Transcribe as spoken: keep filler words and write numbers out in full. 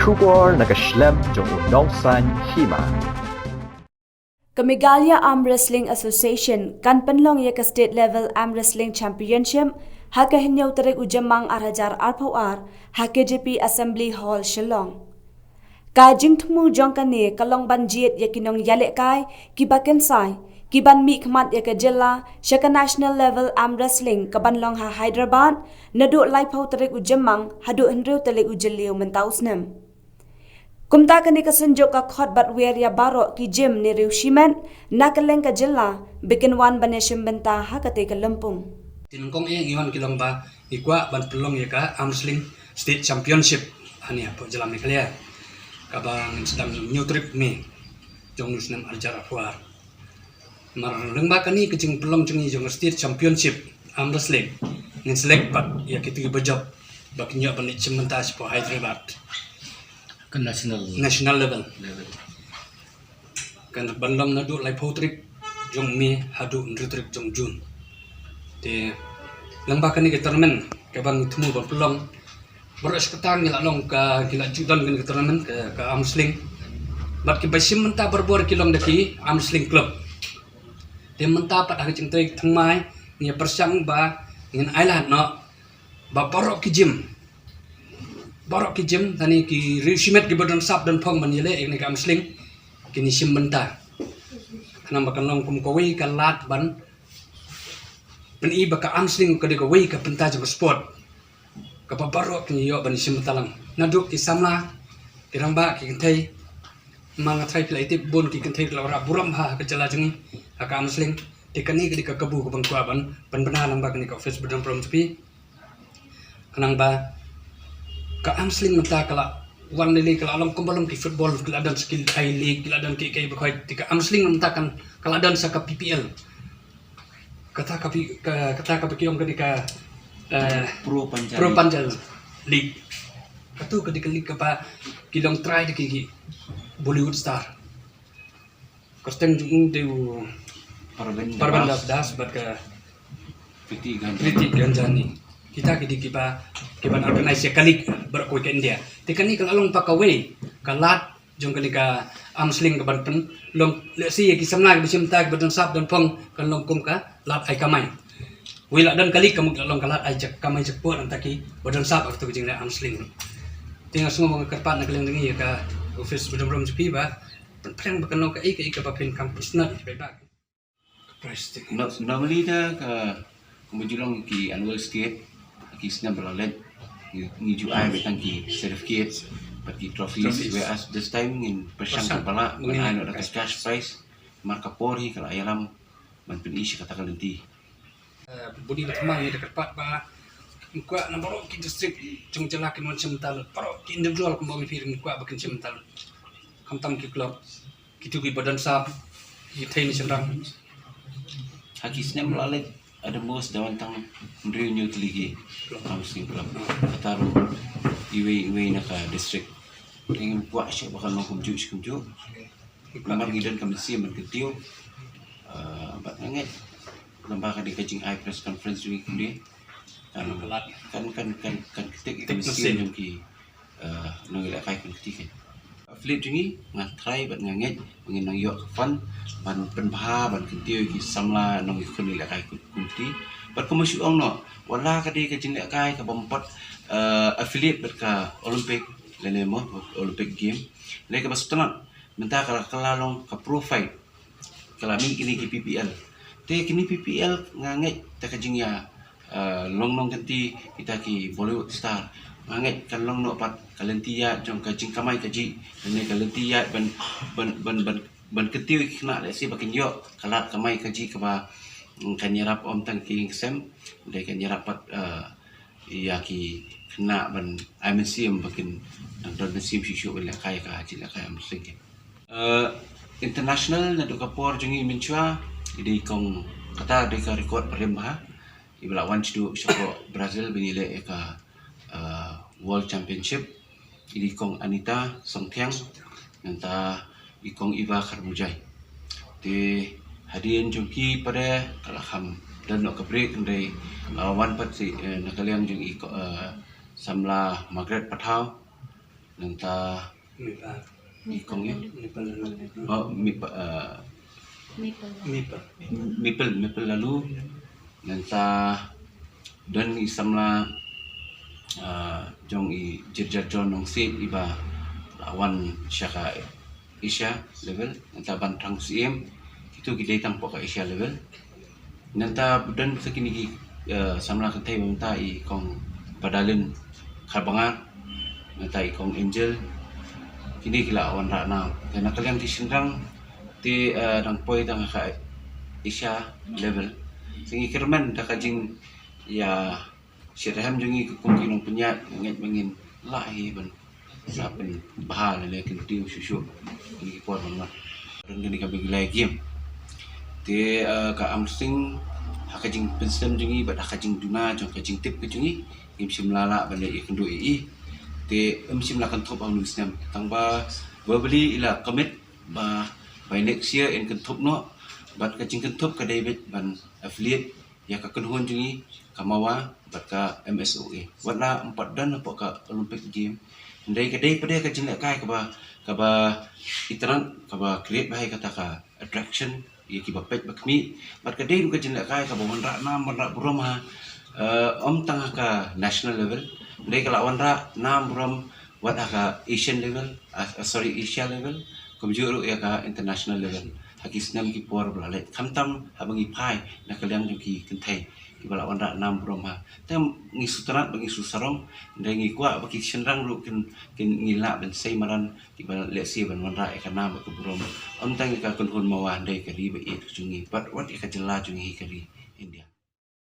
Khubor na ka shlem jong u nongsan hima. Ka Meghalaya Arm Wrestling Association kan pynlong ïa ka State Level Arm Wrestling Championship ha ka hynñiew tarik u Jymmang ar hajar arphew ar ha K J P Assembly Hall, Shillong. Ka jingthmu jong kane ka long ban jied ïa ki nongïalehkai kiba kynsai, ki ban mihkhmat ïa ka jylla sha ka National Level Arm Wrestling ka ban long ha Hyderabad, naduh laiphew tarik u Jymmang haduh hynriew tarik u Jylliew mynta u snem. Kumta kane ka synjuk ka khot bad wer ïa baroh ki gym ne riew shimet na kylleng ka jylla ba kin wan ban ïashim bynta ha katei ka lympung. Te nyngkong eh ngi wan ki long ba ngi kwah ban pynlong ïa ka Arm Wrestling State Championship hangne hapoh jylla Meghalaya, kaba ngin sdang hynñiew tarik May jong u snem ar hajar arphew ar. Namar lyngba kane ka jingpynlong jong ngi jong ka State Championship Arm Wrestling, ngin select pat ïa kito kiba jop ba kin ïoh ban leit shim bynta shapoh Hyderabad, ka national, national level. Level. Kan ban long naduh laiphew tarik jong May haduh hynriew tarik jong June. Te lyngba kane ka tournament kaba ngi thmu ban pynlong, baroh shi katta ngi la long ka, ngi la ju don kane ka tournament ka, ka Arm Wrestling. Bad kiba shim bynta barabor ki long da ki Arm Wrestling Club. Te mynta pat ha ka jingtei thymmai ngi pyrshang ba ngin ailad noh ba baroh ki gym, baroh ki gym, lane ki riew shimet kiba don sap don phong ban ïaleh ïa kane ka Arm Wrestling, kin ïashim bynta. Khnang ba kan long kum kawei ka lad ban pyni ba ka Arm Wrestling ka dei kawei ka bynta jong ka sport kaba baroh kin ïoh ban ïashim bynta lang, naduh ki samla, ki rangbah, ki kynthei. Namar nga tharai phi la ïatip, bun ki kynthei ki la wanrah burom ha ka jylla jong ngi ha ka Arm Wrestling. Te kane ka dei ka kabu kaba nga kwah ban pynbna lyngba kane ka office ba don burom jong phi, khnang ba ka Arm Wrestling mynta ka la wan lei lei, ka la long kumba long ki football, ki la don sa ki I-League, ki la don kiei kiei ba khoi. Te ka Arm Wrestling mynta kan, ka la don sa ka P P L. Kata ka pi-, ka, kata kaba ki ong ka dei ka, eh, Pro Panchal Pro League. Panchal League. Kato ka dei ka league kaba ki long trai da ki, ki Bollywood star. Kyrteng jong u dei u Parvin Parvin Das. Das bad ka Kriti Ganjani. Kriti Ganjani. Kita ki dei kiba, kiban organize ïa ka league baroh kawei ka India. Te kane ka la long pat kawei ka lad jong kane ka Arm Wrestling kaban pynlong, lehse ïa ki samla kiba shim bynta kiba don sap don phong kan long kum ka lad ai kamai. Wei la don ka league, ka mut la long ka lad ai jak kamai jakpoh na bynta kiba don sap ha kato ka jingleh Arm Wrestling. Te nga sngew ba nga kyrpad na ka liang jong ngi ïa ka office ba don burom jong phi ba pynphriang ba kan long kaei kaei kaba phin kham pynsngew ïa ki paidbah. No-, normally da ka, kumba ju long ki annual state, ki snem ba la leit, ngi, ngi ju ai beit tang ki certificates bad ki trophies. Trophies. Whereas this time ngin pyrshang, pyrshang kaba lah ban ai noh da ka cash prize. Namar ka por hi ka la ïalam ban pyni sha kata ka lynti. Eh, bun i ba thymmai ngi da kyrpad ba ngi kwah na baroh ki district jong jylla kin wan shim bynta lut, baroh ki individual kumba ngi phi ngi kwah ba kin shim bynta lut. Khamtam ki club, kito kiba don sap, ki kynthei ne shynrang. Ha ki snem la leit, at the most da wan tang hynriew hynñiew tylli ki Arm Wrestling Club. Kata ruh iwei iwei na ka district. Te ngim kwah shuh ba kan long kumjuh shi kumjuh. Namar ngi don ka mynsiem ban kyntiew. Ah, bad nga ngeit lem bad ka dei ka jingai press conference jong ngi kumne, kan, kan, kan, kan, kan ktik ïa ka mynsiem jong ki, eh, nongïalehkai khun kti kan. Affiliate jong ngi, nga try bad nga ngeit ba ngin nang ïoh ka fund ban pynbha ban kyntiew ïa ki samla nongïakhun ïalehkai khun, khun kti. Bad kumba shu ong noh, wat la ka dei ka jinglehkai kaba ym pat, eh, affiliate bad ka Olympic lane mo Olympic Game, lane kaba sngewtynnat, mynta ka la, ka la long ka pro fight. Ka la mih kine ki P P L. Te kine P P L nga ngeit da ka jingïa, eh, long nongkynti kita ki Bollywood star, nga ngeit kan long noh pat ka lynti ïaid jong ka jingkamai kajih, lane ka lynti ïaid ban, ban, ban, ban, ban kyntiew ïa ki khynnah lehse ba kin ïoh ka lad kamai kajih kaba, mm, kan ïarap ym tang ki ïing ki sem, hynrei kan ïarap pat, eh, ïa ki khynnah ban ai mynsiem ba kin nang don mynsiem shuh shuh ban lehkai ka jinglehkai Arm Wrestling. Eh, international naduh ka por jong ngi mynshuwa, i dei kong, kata dei ka record barim bha iba la wan shaduh shapoh Brazil ban ïaleh ïa ka, eh, World Championship. I dei kong Anita Songthiang, nangta i kong Eva Kharbujai. Te hadien jong ki pat de ka la kham don noh ka break, hynrei, eh, wan pat shi, eh, na ka liang jong i ko-, eh, samla Margaret Pathaw. Nangta Mipa. i kong ïa. Mipa lalu. Oh, Mipa, uh, Maple. Mipa. Mipel, Mipel lalu. Nangta don i samla, uh, jong i Jirja John Nongsiej iba la wan sha ka Asia level. Nangta Ban Thang Syiem, kitu ki dei tang poh ka Asia level. Nangta don sa kine ki, uh, samla kynthei, nangta i kong Padalin Kharbangar, nangta i kong Angel, kine ki la wanrah nam. Te na ka liang ki shynrang te, uh, dang poi tang ha ka Asia level. Te ngi kyrmen da ka jing ïa shitrhem jong ngi kum ki nongpynïaid, ngeit ba ngin lah hi ban sa pynbha lane kyntiew shuh shuh ïa ki por ban wan. Don kane ka Big Lai Game. Te, uh, ka Amsing ha ka jingpynsngew jong ngi bad ha ka jingduna jong ka jingtip ka jong ngi, ngim shym la lah ban leh ïakynduh ïa i. Te ym shym la kynthup ha une u snem. Tang ba Waverley i la commit ba by next year yn kynthup noh, bad ka jingkynthup ka dei beit ban affiliate ïa ka kynhun jong ngi ka MAWA bad ka MSOA. Wat la ym pat don hapoh ka Olympic Game, hynrei ka dei pat ka jinglehkai kaba, kaba itynnad, kaba create bha ïa kata ka attraction ïa kiba peit ba khmih. Bad ka dei ruh ka jinglehkai kaba wanrah nam wanrah burom ha, eh, ym tang ha ka national level, hynrei ka la wanrah nam burom wat ha ka Asian level, ah, ah, sorry, Asia level, kumjuh ruh ïa ka international level ha ki snem ki por ba la leit, khamtam haba ngi phai na ka liang jong ki kynthei kiba la wanrah nam burom ha. Te ngi sngewtynnad bad ngi sngewsarong, hynrei ngi kwah ba ki shynrang ruh kin, kin, ngin lah ban sei madan kiba lehse ban wanrah ïa ka nam bad ka burom, ym tang ïa ka kynhun MAWA, hynrei ka ri ba ïeit ka jong ngi bad wat ïa ka jylla jong ngi, ka ri India.